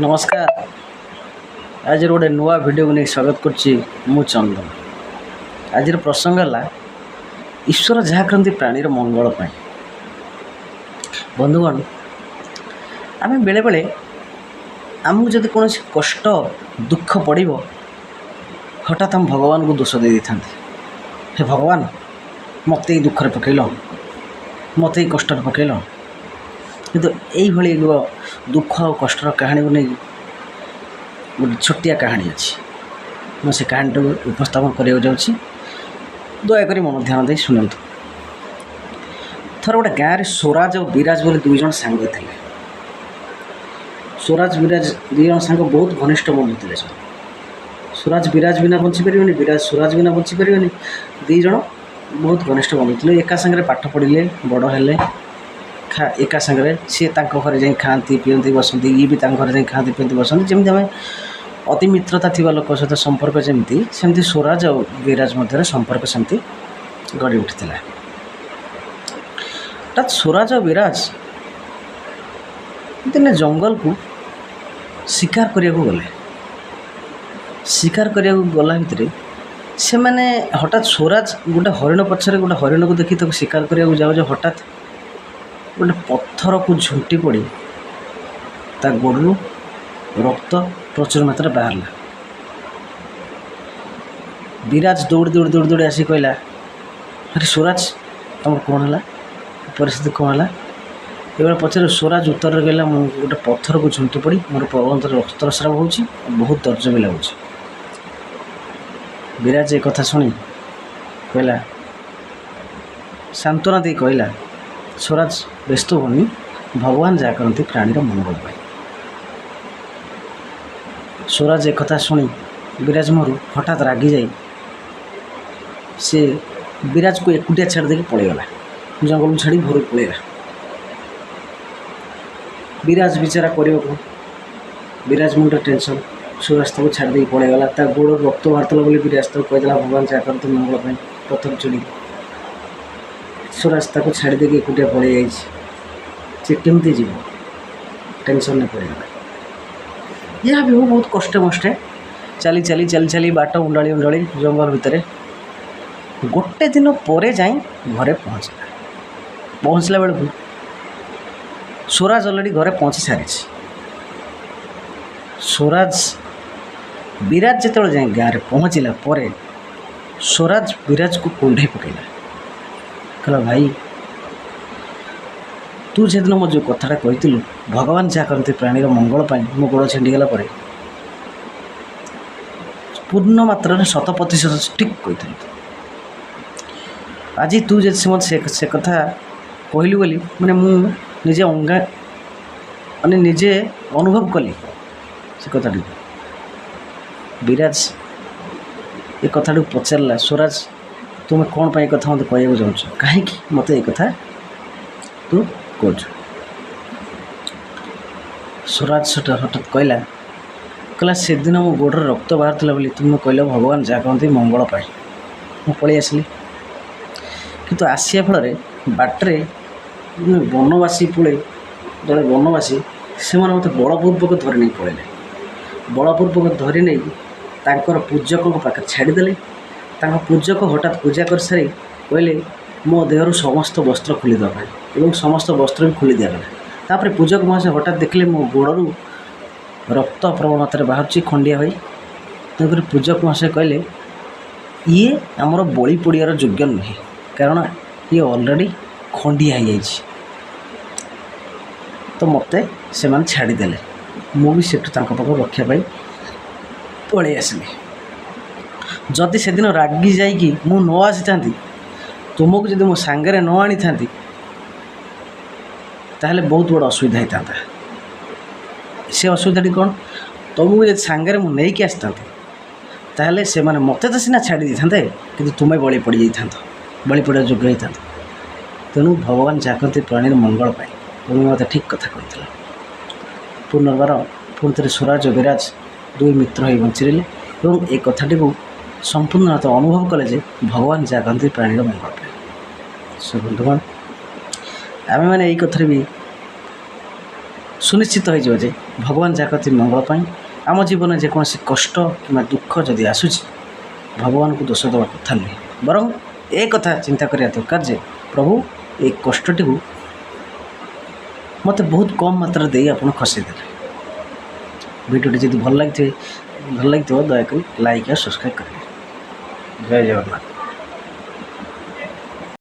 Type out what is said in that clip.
ନମସ୍କାର। ଆଜିର ଗୋଟେ ନୂଆ ଭିଡ଼ିଓକୁ ନେଇ ସ୍ୱାଗତ କରୁଛି ମୁଁ ଚନ୍ଦନ। ଆଜିର ପ୍ରସଙ୍ଗ ହେଲା, ଈଶ୍ୱର ଯାହା କରନ୍ତି ପ୍ରାଣୀର ମଙ୍ଗଳ ପାଇଁ। ବନ୍ଧୁଗଣ, ଆମେ ବେଳେବେଳେ ଆମକୁ ଯଦି କୌଣସି କଷ୍ଟ ଦୁଃଖ ପଡ଼ିବ, ହଠାତ୍ ଆମ ଭଗବାନଙ୍କୁ ଦୋଷ ଦେଇ ଦେଇଥାନ୍ତି। ହେ ଭଗବାନ, ମୋତେ ଏଇ ଦୁଃଖରେ ପକାଇଲ, ମୋତେ ଏଇ କଷ୍ଟରେ ପକାଇଲ। କିନ୍ତୁ ଏଇଭଳି ଏକ ଦୁଃଖ ଆଉ କଷ୍ଟର କାହାଣୀକୁ ନେଇ ଗୋଟେ ଛୋଟିଆ କାହାଣୀ ଅଛି। ମୁଁ ସେ କାହାଣୀଟାକୁ ଉପସ୍ଥାପନ କରିବାକୁ ଯାଉଛି। ଦୟାକରି ମନ ଧ୍ୟାନ ଦେଇ ଶୁଣନ୍ତୁ। ଥରେ ଗୋଟେ ଗାଁରେ ସ୍ୱରାଜ ଆଉ ବିରାଜ ବୋଲି ଦୁଇ ଜଣ ସାଙ୍ଗ ଥିଲେ। ସ୍ୱରାଜ, ବିରାଜ ଦୁଇ ଜଣ ସାଙ୍ଗ ବହୁତ ଘନିଷ୍ଠ ବନ୍ଧୁ ଥିଲେ ସେମାନେ। ସ୍ୱରାଜ ବିରାଜ ବିନା ବଞ୍ଚିପାରିବେନି, ବିରାଜ ସ୍ୱରାଜ ବିନା ବଞ୍ଚିପାରିବେନି। ଦୁଇ ଜଣ ବହୁତ ଘନିଷ୍ଠ ବନ୍ଧୁ ଥିଲେ। ଏକା ସାଙ୍ଗରେ ପାଠ ପଢ଼ିଲେ, ବଡ଼ ହେଲେ। ଏକା ସାଙ୍ଗରେ ସିଏ ତାଙ୍କ ଘରେ ଯାଇ ଖାଆନ୍ତି, ପିଅନ୍ତି, ବସନ୍ତି। ଇଏ ବି ତାଙ୍କ ଘରେ ଯାଇ ଖାଆନ୍ତି, ପିଅନ୍ତି, ବସନ୍ତି। ଯେମିତି ଆମେ ଅତି ମିତ୍ରତା ଥିବା ଲୋକ ସହିତ ସମ୍ପର୍କ ଯେମିତି, ସେମିତି ସ୍ୱରାଜ ଆଉ ବିରାଜ ମଧ୍ୟରେ ସମ୍ପର୍କ ସେମିତି ଗଢ଼ି ଉଠିଥିଲା। ହଠାତ୍ ସ୍ୱରାଜ ଆଉ ବିରାଜ ଦିନେ ଜଙ୍ଗଲକୁ ଶିକାର କରିବାକୁ ଗଲେ। ଶିକାର କରିବାକୁ ଗଲା ଭିତରେ ସେମାନେ ହଠାତ୍ ସ୍ୱରାଜ ଗୋଟେ ହରିଣ ପଛରେ, ଗୋଟେ ହରିଣକୁ ଦେଖି ତାକୁ ଶିକାର କରିବାକୁ ଯାଉ ଯାଉ ହଠାତ୍ ଗୋଟେ ପଥରକୁ ଝୁଣ୍ଟି ପଡ଼ି ତା ଗୋଡ଼ରୁ ରକ୍ତ ପ୍ରଚୁର ମାତ୍ରାରେ ବାହାରିଲା। ବିରାଜ ଦୌଡ଼ି ଦୌଡ଼ି ଦୌଡ଼ି ଦୌଡ଼ି ଆସିକି କହିଲା, "ଆରେ ସ୍ୱରାଜ, ତମର କ'ଣ ହେଲା? ପରିସ୍ଥିତି କ'ଣ ହେଲା?" ଏଭଳି ପଚାରେ। ସ୍ୱରାଜ ଉତ୍ତରରେ କହିଲା, "ମୁଁ ଗୋଟେ ପଥରକୁ ଝୁଣ୍ଟି ପଡ଼ି ମୋର ପ୍ରବଳ ରକ୍ତସ୍ରାବ ହେଉଛି, ବହୁତ ଦରଜ ବି ଲାଗୁଛି।" ବିରାଜ ଏ କଥା ଶୁଣି କହିଲା, ସାନ୍ତ୍ୱନା ଦେଇ କହିଲା, "ସ୍ୱରାଜ, ବ୍ୟସ୍ତ ହୁଅନି। ଭଗବାନ ଯାହା କରନ୍ତି ପ୍ରାଣୀର ମଙ୍ଗଳ ପାଇଁ।" ସ୍ୱରାଜ ଏକଥା ଶୁଣି ବିରାଜ ମୁହଁରୁ ହଠାତ୍ ରାଗିଯାଇ ସେ ବିରାଜକୁ ଏକୁଟିଆ ଛାଡ଼ି ଦେଇକି ପଳେଇଗଲା। ଜଙ୍ଗଲକୁ ଛାଡ଼ି ଘରକୁ ପଳେଇଲା। ବିରାଜ ବିଚାରା କରିବାକୁ, ବିରାଜ ମୁଣ୍ଡରେ ଟେନସନ୍। ସ୍ୱରାଜ ତାକୁ ଛାଡ଼ି ଦେଇକି ପଳେଇଗଲା। ତା ଗୋଡ଼ରୁ ରକ୍ତ ବାହାରୁଥିଲା ବୋଲି ବିରାଜ ତାକୁ କହିଦେଲା, ଭଗବାନ ଯାହା କରନ୍ତି ମଙ୍ଗଳ ପାଇଁ, ପଥର ଚଢ଼ିକି। ସ୍ୱରାଜ ତାକୁ ଛାଡ଼ି ଦେଇକି ଏକୁଟିଆ ପଳେଇ ଯାଇଛି। ସେ କେମିତି ଯିବ? ଟେନସନ୍ରେ ପଡ଼ିଗଲା। ଯାହା ବି ହଉ, ବହୁତ କଷ୍ଟେ ମଷ୍ଟେ ଚାଲି ଚାଲି ଚାଲି ଚାଲି, ବାଟ ଉଣ୍ଡାଳି ଉଣ୍ଡାଳି ଜଙ୍ଗଲ ଭିତରେ ଗୋଟେ ଦିନ ପରେ ଯାଇ ଘରେ ପହଞ୍ଚିଲା। ପହଞ୍ଚିଲା ବେଳକୁ ସ୍ୱରାଜ ଅଲରେଡ଼ି ଘରେ ପହଞ୍ଚି ସାରିଛି। ସ୍ୱରାଜ, ବିରାଜ ଯେତେବେଳେ ଯାଇ ଗାଁରେ ପହଞ୍ଚିଲା ପରେ ସ୍ୱରାଜ ବିରାଜକୁ କୁଣ୍ଢେଇ ପକାଇଲା। କହିଲା, "ଭାଇ, ତୁ ସେଦିନ ମୋ ଯେଉଁ କଥାଟା କହିଥିଲୁ, ଭଗବାନ ଯାହା କରନ୍ତି ପ୍ରାଣୀର ମଙ୍ଗଳ ପାଇଁ, ମୋ ଗୋଡ଼ ଛିଣ୍ଡିଗଲା ପରେ, ପୂର୍ଣ୍ଣ ମାତ୍ରାରେ 100% ଠିକ୍ କହିଥିଲୁ। ଆଜି ତୁ ଯଦି ସେ ମୋତେ ସେ କଥା କହିଲୁ ବୋଲି ମାନେ ମୁଁ ନିଜେ ଅଙ୍ଗା ମାନେ ନିଜେ ଅନୁଭବ କଲି ସେ କଥାଟିକୁ।" ବିରାଜ ଏ କଥାଟିକୁ ପଚାରିଲା, "ସ୍ୱରାଜ, ତୁମେ କ'ଣ ପାଇଁ ଏ କଥା ମୋତେ କହିବାକୁ ଚାହୁଁଛ? କାହିଁକି ମୋତେ ଏ କଥା ତୁ କହୁଛୁ?" ସ୍ୱରାଜ ସେଟା ହଠାତ୍ କହିଲା, କହିଲା, "ସେଦିନ ମୋ ଗୋଡ଼ରେ ରକ୍ତ ବାହାରୁଥିଲା ବୋଲି ତୁମେ କହିଲ ଭଗବାନ ଯାହା କହନ୍ତି ମଙ୍ଗଳ ପାଇଁ। ମୁଁ ପଳେଇ ଆସିଲି। କିନ୍ତୁ ଆସିବା ଫଳରେ ବାଟରେ ବନବାସୀ ପୁଳେ ଜଣେ ବନବାସୀ, ସେମାନେ ମୋତେ ବଳପୂର୍ବକ ଧରି ନେଇ ପଳେଇଲେ। ବଳପୂର୍ବକ ଧରି ନେଇ ତାଙ୍କର ପୂଜକଙ୍କ ପାଖରେ ଛାଡ଼ିଦେଲେ। ତାଙ୍କ ପୂଜକ ହଠାତ୍ ପୂଜା କରିସାରି କହିଲେ ମୋ ଦେହରୁ ସମସ୍ତ ବସ୍ତ୍ର ଖୋଲିଦେବା ପାଇଁ ଏବଂ ସମସ୍ତ ବସ୍ତ୍ର ବି ଖୋଲି ଦିଆଗଲା। ତାପରେ ପୂଜକ ମହାଶୟ ହଠାତ୍ ଦେଖିଲେ ମୋ ଗୋଡ଼ରୁ ରକ୍ତ ପ୍ରବଳ ମାତ୍ରାରେ ବାହାରୁଛି ଖଣ୍ଡିଆ ହୋଇ। ତେଣୁକରି ପୂଜକ ମହାଶୟ କହିଲେ, ଇଏ ଆମର ବଳି ପଡ଼ିବାର ଯୋଗ୍ୟ ନୁହେଁ, କାରଣ ଇଏ ଅଲରେଡ଼ି ଖଣ୍ଡିଆ ହେଇଯାଇଛି। ତ ମୋତେ ସେମାନେ ଛାଡ଼ିଦେଲେ। ମୁଁ ବି ସେଠୁ ତାଙ୍କ ପାଖରୁ ରକ୍ଷା ପାଇ ପଳେଇ ଆସିଲି। ଯଦି ସେଦିନ ରାଗି ଯାଇକି ମୁଁ ନ ଆସିଥାନ୍ତି, ତୁମକୁ ଯଦି ମୋ ସାଙ୍ଗରେ ନ ଆଣିଥାନ୍ତି, ତାହେଲେ ବହୁତ ବଡ଼ ଅସୁବିଧା ହେଇଥାନ୍ତା। ସେ ଅସୁବିଧାଟି କ'ଣ? ତୁମକୁ ଯଦି ସାଙ୍ଗରେ ମୁଁ ନେଇକି ଆସିଥାନ୍ତି, ତାହେଲେ ସେମାନେ ମୋତେ ତ ସିନା ଛାଡ଼ି ଦେଇଥାନ୍ତେ, କିନ୍ତୁ ତୁମେ ବଳି ପଡ଼ିଯାଇଥାନ୍ତ, ବଳି ପଡ଼ିବା ଯୋଗ୍ୟ ହେଇଥାନ୍ତ। ତେଣୁ ଭଗବାନ ଯାହା କରନ୍ତି ପ୍ରାଣୀର ମଙ୍ଗଳ ପାଇଁ। ତୁମେ ମୋତେ ଠିକ୍ କଥା କହିଥିଲ।" ପୁନର୍ବାର ପୁଣି ଥରେ ସ୍ୱରାଜ ଓ ବିରାଜ ଦୁଇ ମିତ୍ର ହୋଇ ବଞ୍ଚିରହିଲେ ଏବଂ ଏ କଥାଟିକୁ ସମ୍ପୂର୍ଣ୍ଣ ଭାବେ ଅନୁଭବ କଲେ ଯେ ଭଗବାନ ଯାହା କରନ୍ତି ପ୍ରାଣୀର ମଙ୍ଗଳ ପାଇଁ। ସୋ ବନ୍ଧୁଗଣ, ଆମେମାନେ ଏଇ କଥାରେ ବି ସୁନିଶ୍ଚିତ ହେଇଯିବ ଯେ ଭଗବାନ ଯାହା କରନ୍ତି ମଙ୍ଗଳ ପାଇଁ। ଆମ ଜୀବନରେ ଯେକୌଣସି କଷ୍ଟ କିମ୍ବା ଦୁଃଖ ଯଦି ଆସୁଛି, ଭଗବାନଙ୍କୁ ଦୋଷ ଦେବା କଥା ନୁହେଁ, ବରଂ ଏ କଥା ଚିନ୍ତା କରିବା ଦରକାର ଯେ ପ୍ରଭୁ, ଏ କଷ୍ଟଟିକୁ ମୋତେ ବହୁତ କମ୍ ମାତ୍ରାରେ ଦେଇ ଆପଣ ଖସେଇ ଦେଲେ। ଭିଡ଼ିଓଟି ଯଦି ଭଲ ଲାଗିଥିବ, ଦୟାକରି ଲାଇକ୍ ଆଉ ସବସ୍କ୍ରାଇବ୍ କରିବେ। ଜୟ ଜଗନ୍ନାଥ।